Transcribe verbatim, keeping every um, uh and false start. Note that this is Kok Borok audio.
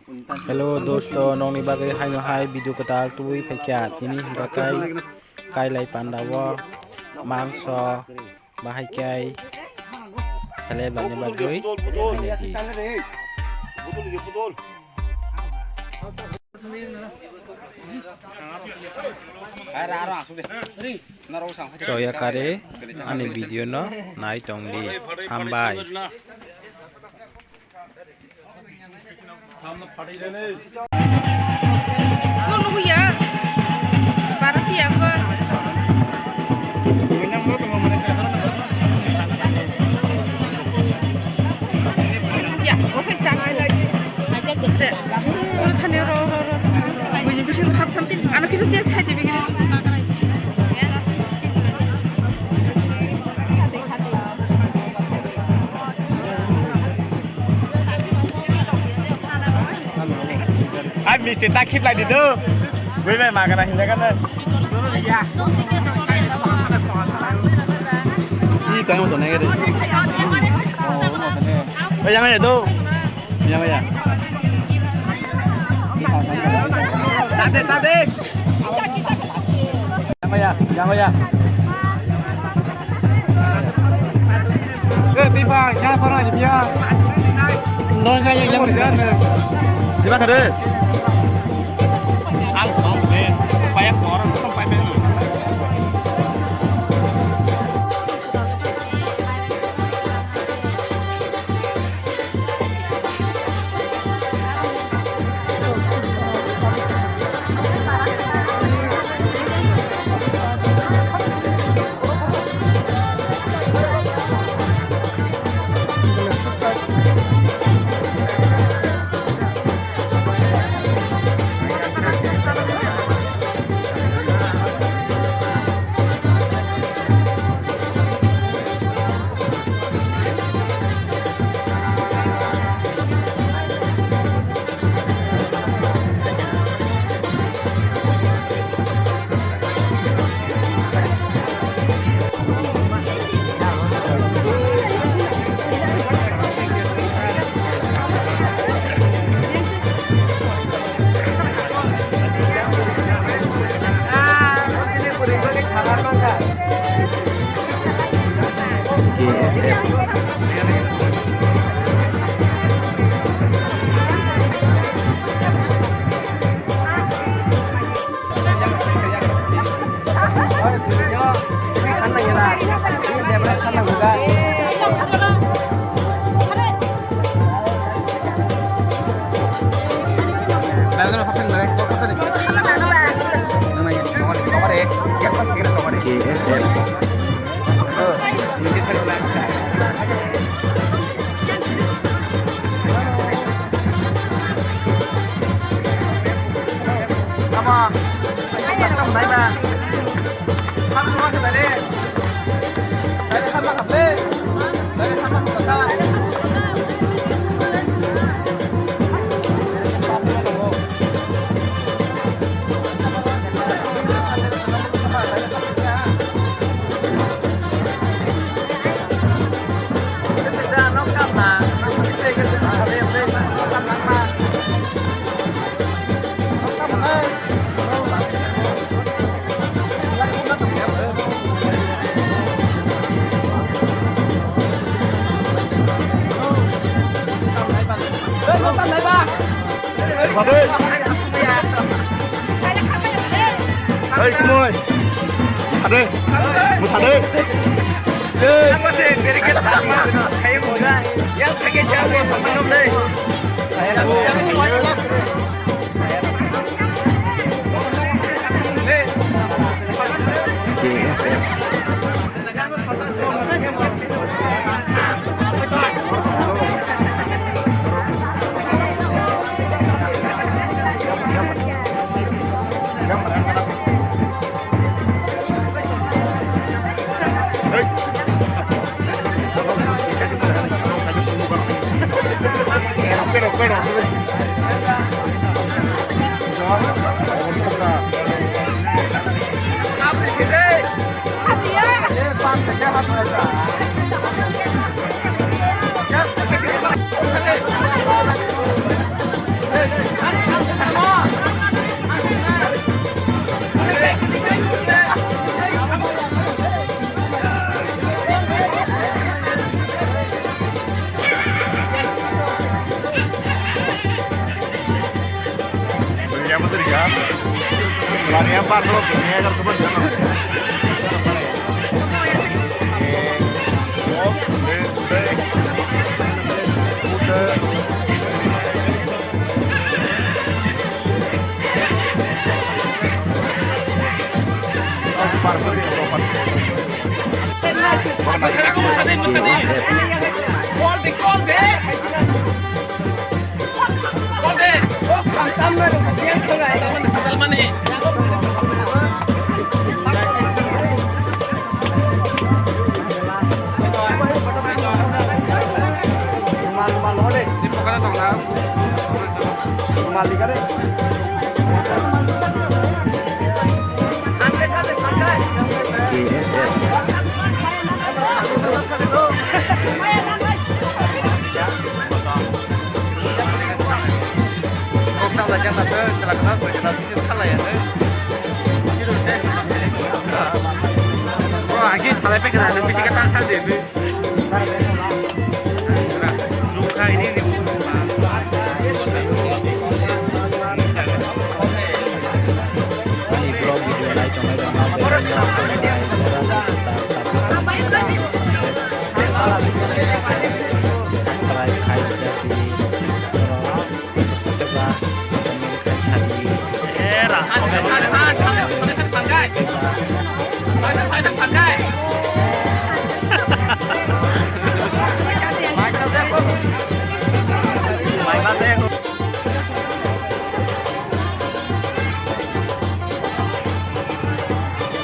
Hello dosto, nokni bagwi haino hai video kwtal tubui phaikha. Tini hwnkha kai, kailai panda o mangso bahai kai khelai bani bagwi. Choya kare ani video no nai tongdi. Hambai. Ano kisa change hai de bigini. Ai misti ta khiplai di do. Bui bai magana hinjaga na. Ih, kaya mo to nai gede. Oh, mo to nai. Oi, yang aja do. Yang aja. Tade, tade. Yang aja, yang aja. Eh, tiba, yang sana di dia. Nol kaya yang. Tiba kade. Ang song deh, supaya orang tuh sampai dulu. K S F. K S F. Hey, kumoi. Thade. Mo thade. Hey. K S F. Pero, pero. K S F. Agi salai pekera nang bisi kata sa de.